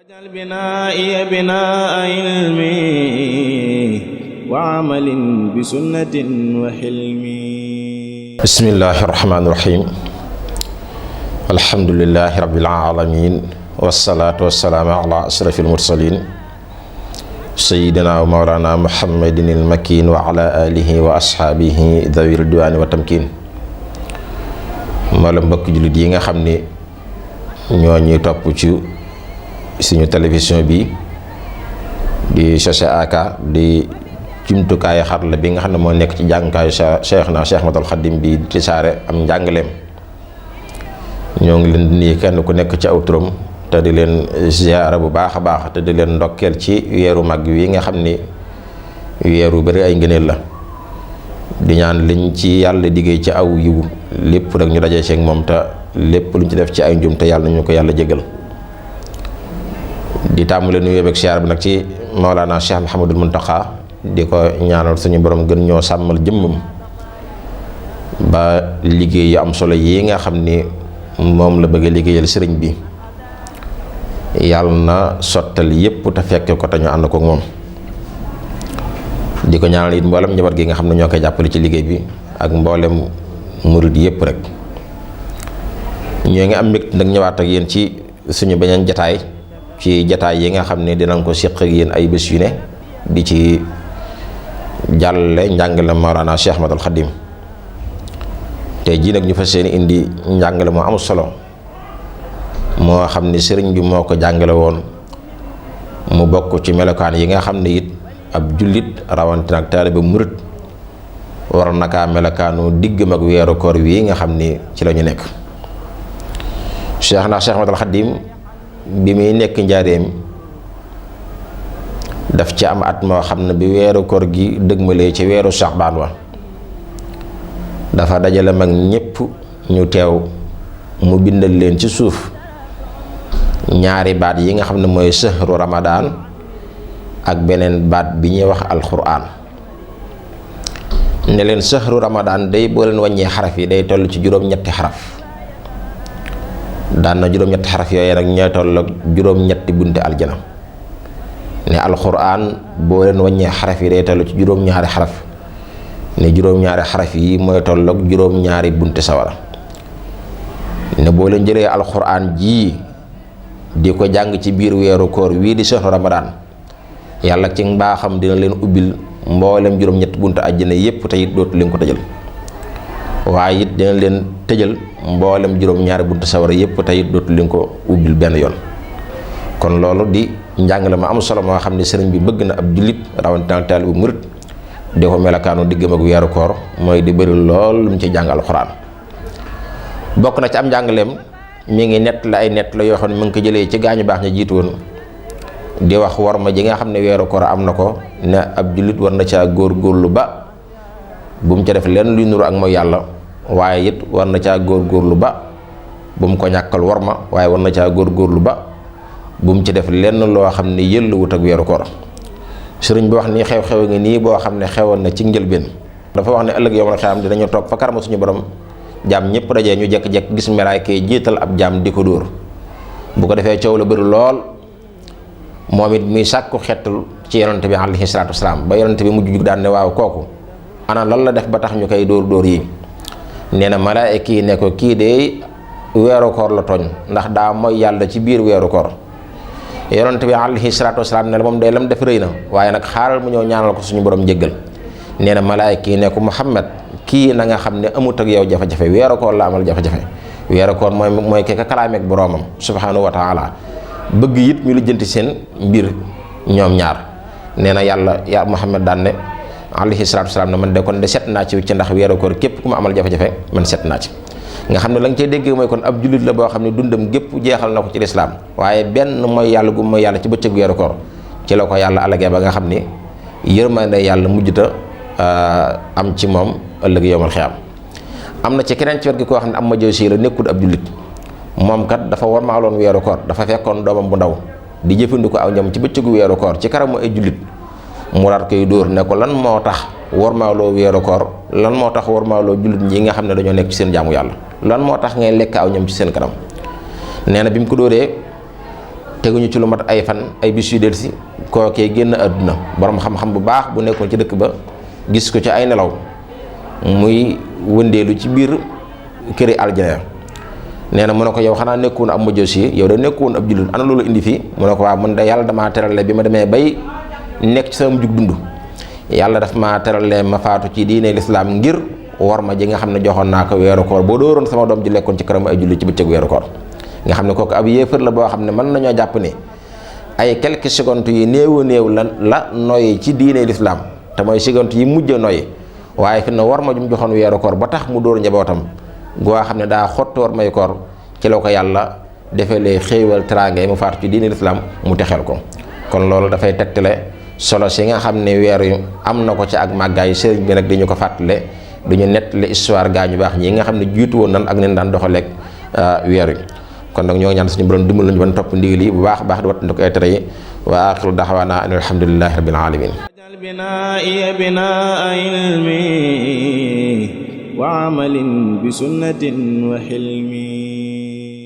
واجعل بنائي بناء علم وعمل بسنة وحلم. بسم الله الرحمن الرحيم. الحمد لله رب العالمين والصلاة والسلام على أشرف المرسلين سيدنا ومولانا محمد المكين وعلى آله وأصحابه ذوي الرضوان والتمكين. mboolem mbokk jullit yi nga xam ni ñoo ñuy topp ci suñu télévision bi di CCAK di jumtukaayu xarala bi nga xam ne moo nekk ci jàngkaayu Cheikh Ahmadul Xadim bi di saare am njàngaleem. ñoo ngi leen di nuyu kenn ku nekk ci aw turam te di leen ziyaara bu baax a baax te di leen ndokkeel ci weeru mag wi nga xam ni weeru bari ay ngëneel la. di ñaan liñ ci yàlla diggee ci aw yiw lépp rek ñu dajee ceeg moom te lépp luñ ci def ci ay njum te yàlla ñu ko yàlla jégal. di tàmbale nuyoo beeg siyaar bi nag ci Mawlana Cheikh Mouhamadul Muntaxa di ko ñaanal suñu borom gën ñoo sàmmal jëmmam ba liggéey yu am solo yi nga xam ni moom la bëgg a liggéeyal sëriñ bi yàlla na sottal yépp te fekke ko te ñu ànd ko moom. di ko ñaanal it mboolem njaboot gi nga xam ne ñoo koy jàppale ci liggéey bi ak mboolem murid yépp rek. ñoo ngi am mbégte nag ñëwaat ak yéen ci suñu beneen jataay ci jataay yi nga xam ne dinañ ko séq ak yéen ay bés yu ne di ci jàllale njàngale Mawlana Cheikh Ahmadul Xadim. tey jii nag ñu fas yéene indi njàngale moo am solo moo xam ne sëriñ bi moo ko jàngale woon mu bokk ci melokaan yi nga xam ne it ab jullit rawatina ak taalibe murit war na kaa melokaanu diggam ak weeru koor wi nga xam ni ci la ñu nekk. Cheikh Ahmadul Xadim bi muy nekk njaareem daf ci am at moo xam ne bi weeru koor gi dëgmalee ci weeru Saxbaan wa dafa dajale mag ñépp ñu teew mu bindal leen ci suuf ñaari baat yi nga xam ne mooy sëhru Ramadaan ak beneen baat bi ñuy wax alxuraan ne leen sëhru Ramadaan day boo leen wàññee xaraf yi day toll ci juróom-ñetti xaraf daan na juróom-ñetti xaraf yooyu nag ñooy toll ak juróom-ñetti bunte aljana. ne alxuraan boo leen wàññee xaraf yi day toll ci juróom-ñaari xaraf ne juróom-ñaari xaraf yi mooy toll ak juróom-ñaari bunte sawara. ne boo leen jëlee alxuraan jii di ko jàng ci biir weeru koor wii di sëhru Ramadaan yàlla ci mbaaxam dina leen ubbil mboolem juróom-ñetti buntu àjjana yépp te it dootu leen ko tëjal waaye it dina leen tëjal mboolem juróom-ñaari buntu sawara yépp te it dootu leen ko ubbil benn yoon. kon loolu di njàngale ma am solo moo xam ne sëriñ bi bëgg na ab jullit rawatina taalibu murit di ko melakaanu diggam ak weeru koor mooy di bëri lool lu mu ci jàng alxuraan. bokk na ci am njàngaleem mi ngi nett la ay nett la yoo xam ne mu ngi ko jëlee ci gaañu baax ña jiitu woon di wax war ma ji nga xam ne weeru koor am na ko ne ab jullit war na caa góorgóorlu ba bu mu ca def lenn luy nuru ak mooy yàlla waaye it war na caa góorgóorlu ba bu mu ko ñàkkal war ma waaye war na caa góorgóorlu ba bu mu ci def lenn loo xam ne yëlluwut ak weeru koor. sëriñ bi wax ni xew-xew ngi nii boo xam ne xewoon na ci njëlbeen dafa wax ne ëllëg yow man xeyam dinañu toog fa karama suñu borom jaam ñëpp dajee ñu jekk-jekk gis malaayka yi jiital ab jaam di ko dóor bu ko defee coow la bëri lool. moom it muy sàkku xettul ci yonante bi alayhi salaatu wasalaam ba yonante bi mujj jug daan ne waaw kooku ana lan la def ba tax ñu koy dóor yi nee na malaayika yi ne ko kii de weeru koor la tooñ ndax daa mooy yàlla ci biir weeru koor. yonante bi alayhi salaatu wasalaam ne la moom day lam def rëy na waaye nag xaaral mu ñëw ñaanal ko suñu borom jéggal. nee na malaayika yi ne ko Muhammad kii na nga xam ne amut ak yow jafe-jafe weeru koor la amal jafe-jafe weeru koor mooy ki ka kalaameek boroomam subhanahu wa taala bëgg it ñu lijjanti seen mbir ñoom ñaar. nee na yàlla ya Muhammad daan ne alayhi salaatu wasalaam ne man de kon de set naa ci ndax weeru koor képp ku ma amal jafe-jafe man set naa ci. nga xam ne la nga cey déggee mooy kon ab jullit la boo xam ne dundam gépp jeexal na ko ci lislaam waaye benn mooy yàlla gu mooy yàlla ci bëccëg weeru koor ci la ko yàlla alagee ba nga xam ni yërmande yàlla mujjuta am ci moom ëllëg yowmal xiyaam. am na ci keneen ci wet gi koo xam ne am ma jëw si la nekkul ab jullit moom kat dafa warmaaloon weeru koor dafa fekkoon doomam bu ndaw di jëfandikoo aw ñam ci bëccëgu weeru koor ci kanamu ay jullit mu daat koy dóor ne ko lan moo tax warmaaloo weeru koor lan moo tax warmaaloo jullit ñi nga xam ne dañoo nekk ci seen jaamu yàlla lan moo tax ngay lekk aw ñam ci seen kanam. nee na bi mu ko dóoree teguñu ci lu mat ay fan ay bis yu delsi kookee génn àdduna borom xam-xam bu baax bu nekkoon ci dëkk ba gis ko ci ay nelaw muy wëndeelu ci biir këri aljana. nee na mu ne ko yow xanaa nekkoon ab majusi yow da nekkoon ab jullit ana loolu indi fii mu ne ko waaw man de yàlla damaa terale bi ma demee bay nekk ci sama jug dund yàlla daf maa terale ma faatu ci diine lislaam ngir war ma ji nga xam ne joxoon naa ko weeru koor boo dooroon sama doom ji lekkoon ci këram ay jullit ci bëccëg weeru koor nga xam ne kooku ab yéefar la boo xam ne mën nañoo jàpp ne ay quelques secondes yi néew a néew la noyyi ci diine lislaam te mooy secondes yi mujj a noyyi waaye fi na war ma jum joxoon weeru koor ba tax mu dóor njabootam goo xam ne daa xottoor may koor ci la ko yàlla defee lee xéewal teraanga yi mu faatu ci diine lislaam mu texeel ko. kon loolu dafay tegtale solo si nga xam ne weer yu am na ko ci ak màggaay sëriñ bi nag dañu ko fàttale duñu nettali histoire gaa ñu baax ñi nga xam ne jiitu woon nan ak nen daan doxaleeg weer wi. kon nag ñoo ñaan suñu borom dimbal nañu ban topp ndigal yi bu baax baax di wattandu ko ay tere yi wa axiru daxwaana an alhamdulillahi rabbil alamin binaa'i binaa'a ilmi wa amalin bi sunnatin wa hilmi